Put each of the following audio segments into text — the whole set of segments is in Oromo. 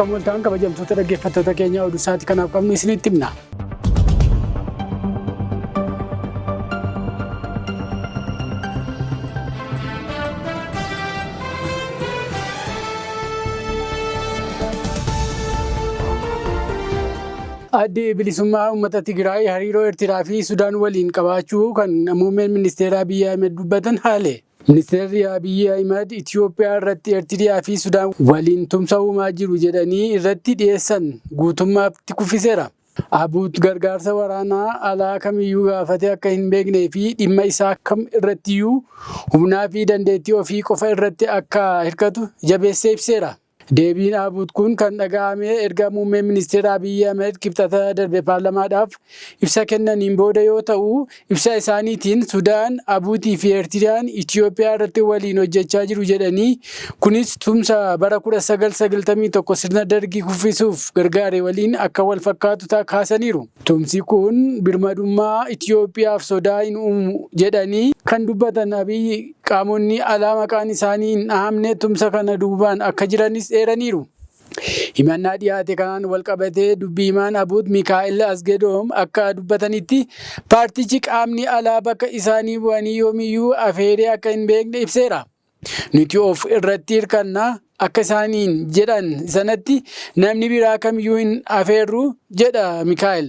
Akka mooltaan kabajamtoota dhaggeeffattoota keenya oduu sa'aatii kanaaf qabnu isinitti himna. Addi bilisummaa uummata Tigraay hariiroo Eertiraa fi Sudaan waliin qabaachuu kan muummeen ministeeraa Abiyyi Ahmed dubbatan haale. Ministeerri Abiyyi Ahimad Itoophiyaa irratti Eertiriyaa fi Sudaan waliin tumsa uumaa jiru jedhanii irratti dhiyeessan guutummaatti kuffiseera. Abuut gargaarsa waraanaa alaa kamiyyuu gaafatee akka hin beeknee fi dhimma isaa kam irrattiyyuu humnaa fi dandeettii ofii qofa irratti akka hirkatu jabeessee ibseera. Deebiin Abuut kun kan dhaga'ame erga muummeen ministeera Abiyyi Ahmed kibxata darbe paarlamaadhaaf ibsa kennaniin booda yoo ta'u, ibsa isaaniitiin Sudaan, Abuutii fi Eertiriyaan Itoophiyaa irratti waliin hojjechaa jiru jedhanii, kunis tumsa bara 1991 sirna dargii kuffisuuf gargaare waliin akka wal fakkaatu kaasaniiru. Tumsi kun birmadummaa Itoophiyaaf sodaa hin uumu jedhanii kan dubbatan Abiyyi qaamonni alaa maqaan isaanii hin dhahamne tumsa kana duubaan akka jiranis eeraniiru. Himannaa dhiyaate kanaan walqabatee dubbi himaan Abuut Mikaa'el Asgedoom akka dubbatanitti paartichi qaamni alaa bakka isaanii bu'anii yoomiyyuu afeeree akka hin beekne ibseera. Nuti of irratti hirkanna akka isaaniin jedhan sanatti namni biraa kamiyyuu hin afeerru jedha Mikaa'el.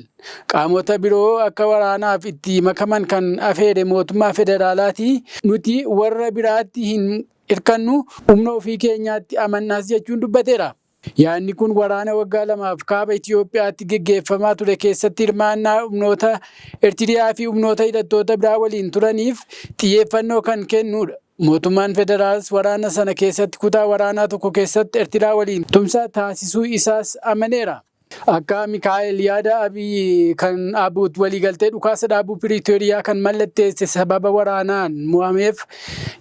Qaamota biroo akka waraanaaf itti makaman kan afeere mootummaa federaalaati. Nuti warra biraatti hin hirkannu humna ofii keenyaatti amannaas jechuun dubbateera. Yaadni kun waraana waggaa lamaaf kaaba Itoophiyaatti geggeeffamaa ture keessatti hirmaannaa humnoota Eertiriyaa fi humnoota hidhattoota biraa waliin turaniif xiyyeeffannoo kan kennudha. Mootummaan federaalaas waraana sana keessatti kutaa waraanaa tokko keessatti Eertiraa waliin tumsa taasisuu isaas amaneera. Akka Mikaa'el yaada Abiy kan Abuut waliigaltee dhukaasa dhaabuu Piriitooriyaa kan mallatteesse sababa waraanaan mo'ameef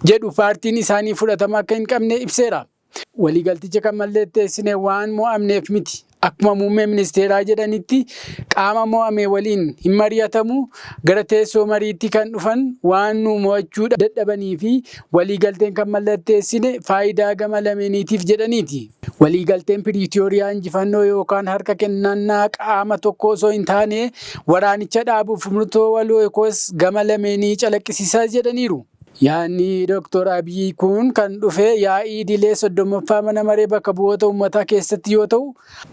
jedhu paartiin isaanii fudhatama akka hin qabne ibseera. Waliigalticha kan mallatteessine waan mo'amneef miti. Akkuma muummee ministeeraa jedhanitti qaama mo'ame waliin hin mari'atamu gara teessoo mariitti kan dhufan waan nu mo'achuu dadhabanii fi waliigalteen kan mallatteessine faayidaa gama lameeniitiif jedhaniiti. Waliigalteen Piriitooriyaa injifannoo yookaan harka kennannaa qaama tokko osoo hin taane waraanicha dhaabuuf murtoo waloo yookaas gama lameenii calaqqisiisa jedhaniiru. Yaadni Dooktor Abiyyi kun kan dhufe yaa'ii idilee 30ffaa mana maree bakka bu'oota uummataa keessatti yoo ta'u,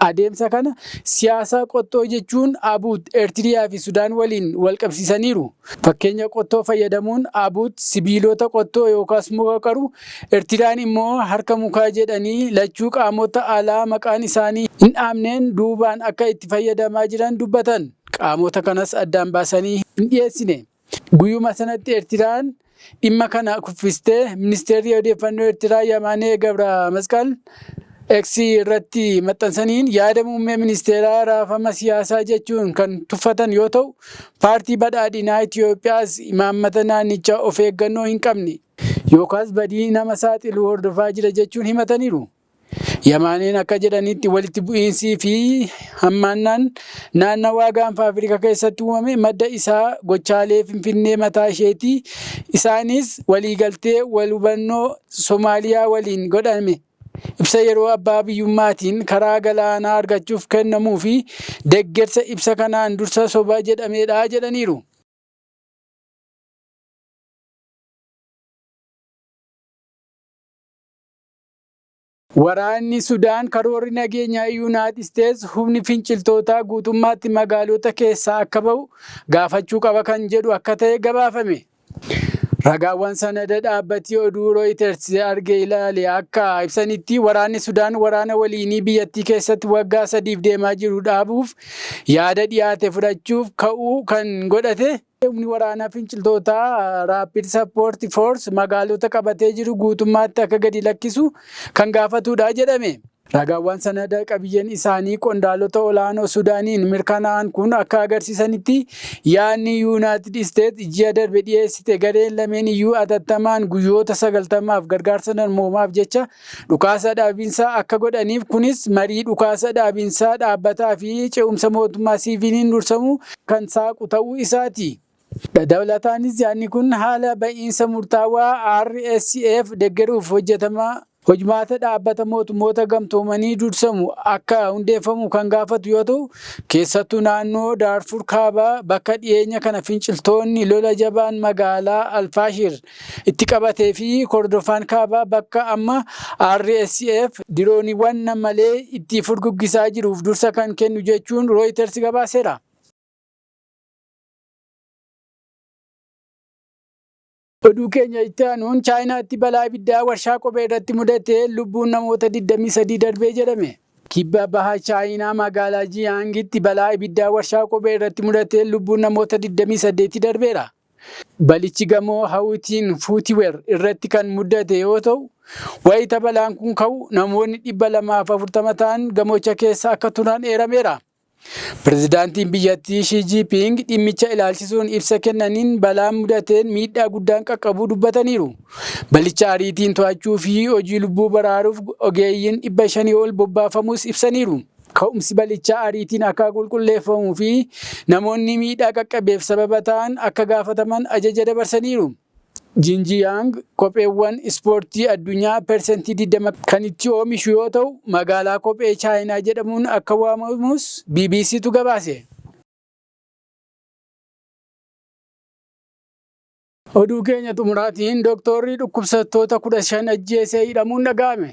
adeemsa kana siyaasaa qottoo jechuun Abuut, Eertiriyaa fi Sudaan waliin wal qabsiisaniiru. Fakkeenya qottoo fayyadamuun Abuut sibiilota qottoo yookaas muka qaru, Eertiriyaan immoo harka mukaa jedhanii lachuu qaamota alaa maqaan isaanii hin dhaamneen duubaan akka itti fayyadamaa jiran dubbatan. Qaamota kanas addaan baasanii hin dhiyeessine. Guyyuma sanatti Eertiraan dhimma kana kuffistee ministeerri odeeffannoo Eertiraa Yamaanee Gabra Masqal X irratti maxxansaniin yaada muummee ministeeraa raafama siyaasaa jechuun kan tuffatan yoo ta'u, paartii badhaadhinaa Itoophiyaas imaammata naannichaa of eeggannoo hin qabne yookaas badii nama saaxilu hordofaa jira jechuun himataniiru. Yamaaneen akka jedhanitti walitti bu'iinsii fi hammaannaan naannawaa gaanfa Afrikaa keessatti uumame madda isaa gochaalee Finfinnee mataa isheeti. Isaanis waliigaltee wal hubannoo Somaaliyaa waliin godhame ibsa yeroo abbaa biyyummaatiin karaa galaanaa argachuuf kennamuu fi deggersa ibsa kanaan dursa soba jedhamedha jedhaniiru. Waraanni Sudaan karoorri nageenyaa Yuunaayitid Isteets humni finciltootaa guutummaatti magaalota keessaa akka ba'u gaafachuu qaba kan jedhu akka ta'e gabaafame. Ragaawwan sanada dhaabbati oduu Reuters arge ilaale akka ibsanitti waraanni Sudaan waraana waliinii biyyattii keessatti waggaa sadiif deemaa jiru dhaabuuf yaada dhiyaate fudhachuuf ka'uu kan godhate Humni waraanaa finciltootaa Rapid Support Force magaalota qabatee jiru guutummaatti akka gadi lakkisu kan gaafatudha jedhame. Ragaawwan sanada qabiyyeen isaanii qondaalota olaanoo Sudaaniin mirkanaa'an kun akka agarsiisanitti yaadni Yuunaayitid Isteets ji'a darbe dhiyeessite gareen lameen iyyuu atattamaan guyyoota 90f gargaarsa namoomaaf jecha dhukaasa dhaabinsaa akka godhaniif kunis marii dhukaasa dhaabinsaa dhaabbataa fi ce'umsa mootummaa siiviiliin dursamu kan saaqu ta'uu isaati. Dabalataanis yaadni kun haala ba'iinsa murtaawaa RSF deggeruuf Hojmaata dhaabbata mootummoota gamtoomanii dursamu akka hundeeffamu kan gaafatu yoo ta'u, keessattuu naannoo Daarfur Kaabaa bakka dhiyeenya kana finciltoonni lola jabaan magaalaa Alfaashir itti qabatee fi Kordofaan Kaabaa bakka amma RSF dirooniiwwan nammalee itti furguggisaa jiruuf dursa kan kennu jechuun Reuters gabaaseera. Oduu keenya itti aanuun, Chaayinaatti balaa ibiddaa warshaa kophee irratti mudatee lubbuun namoota 23 darbee jedhame. Kibba baha Chaayinaa magaalaa Jiyaangitti balaa ibiddaa warshaa kophee irratti mudatee lubbuun namoota 28 darbeera. Balichi gamoo Hawutiin Footwear irratti kan mudate yoo ta'u, wayita balaan kun ka'u namoonni 240 ta'an gamocha keessa akka turan eerameera. Pireezidaantiin biyyattii Shii Jiiping dhimmicha ilaalchisuun ibsa kennaniin balaa mudateen miidhaa guddaan qaqqabuu dubbataniiru. Balicha ariitiin to'achuu fi hojii lubbuu baraaruuf ogeeyyiin 500 ol bobbaafamus ibsaniiru. Ka'umsi balichaa ariitiin akka qulqulleeffamuu fi namoonni miidhaa qaqqabeef sababa ta'an akka gaafataman ajaja dabarsaniiru. Jinjiyaang kopheewwan ispoortii addunyaa 20% kan itti oomishu yoo ta'u, magaalaa kophee Chaayinaa jedhamuun akka waamamus BBCtu gabaase. Oduu keenya xumuraatiin, dooktorri dhukkubsattoota 15 ajjeesee hidhamuun dhaga'ame.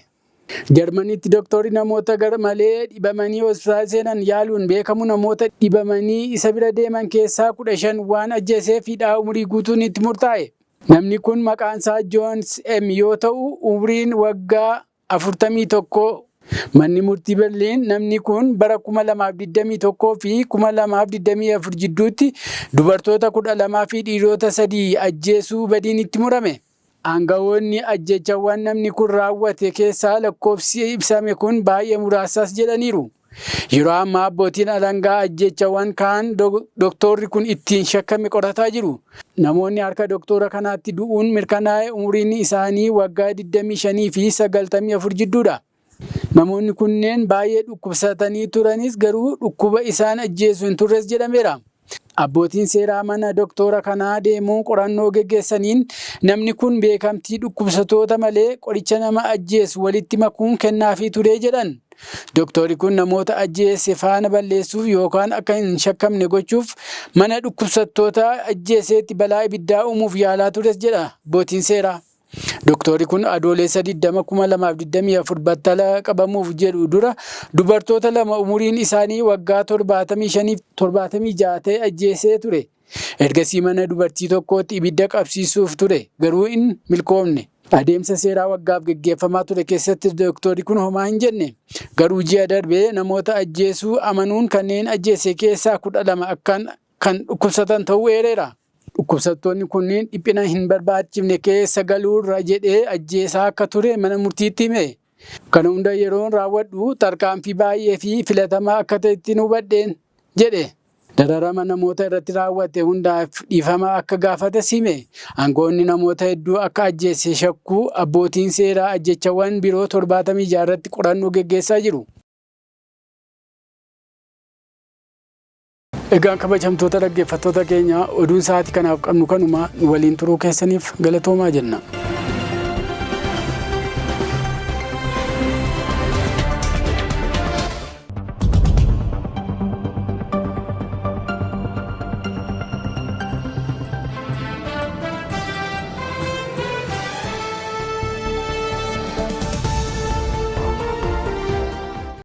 Jarmaniitti dooktorri namoota garmalee dhibamanii hospitaala seenan yaaluun beekamu namoota dhibamanii isa bira deeman keessaa 15 waan ajjeeseef hidhaa umurii guutuun itti murtaa'e. Namni kun maqaan isaa Joons M yoo ta'u, umriin waggaa 41. Manni murtii Berliin namni kun bara 2021 fi 2024 jidduutti dubartoota 12 fi dhiirota 3 ajjeesuu badiin itti murame. Aangawoonni ajjechawwan namni kun raawwate keessaa lakkoofsi ibsame kun baay'ee muraasas jedhaniiru. Yeroo ammaa abbootiin alangaa ajjechawwan kaan dooktorri kun ittiin shakkame qorataa jiru. Namoonni harka doktora kanaatti du'uun mirkanaa'e umriin isaanii waggaa 25 fi 94 jidduudha. Namoonni kunneen baay'ee dhukkubsatanii turanis, garuu dhukkuba isaan ajjeesu hin turres jedhameera. Abbootiin seeraa mana doktora kanaa deemuun qorannoo geggeessaniin namni kun beekamtii dhukkubsattoota malee qoricha nama ajjeesu walitti makuun kennaafii ture jedhan. Doktorri kun namoota ajjeese faana balleessuuf yookaan akka hin shakkamne gochuuf mana dhukkubsattoota ajjeeseetti balaa ibiddaa uumuuf yaalaa tures jedha abbootiin seeraa. Doktorri kun Adoolessa 20, 2024 battala qabamuuf jedhu dura dubartoota lama umuriin isaanii waggaa 75 76 ta'e ajjeesee ture. Ergasii mana dubartii tokkootti ibidda qabsiisuuf ture, garuu hin milkoomne. Adeemsa seeraa waggaaf geggeeffamaa ture keessatti doktorri kun homaa hin jenne. Garuu ji'a darbee namoota ajjeesuu amanuun kanneen ajjeese keessaa 12 akkaan kan dhukkubsatan ta'uu eereera. Dhukkubsattoonni kunneen dhiphina hin barbaachifne keessa galuurra jedhee ajjeesaa akka ture mana murtiitti hime. "Kana hunda yeroon raawwadhu tarkaanfii baay'ee fi filatamaa akka ta'etti hubadheen" jedhe. Dararama namoota irratti raawwate hundaaf dhiifama akka gaafates hime. Aangoonni namoota hedduu akka ajjeese shakkuu, abbootiin seeraa ajjechawwan biroo 76 irratti qorannoo geggeessaa jiru. Egaan kabajamtoota dhaggeeffattoota keenya, oduun sa'aatii kanaaf qabnu kanuma. Nu waliin turuu keessaniif galatoomaa jenna.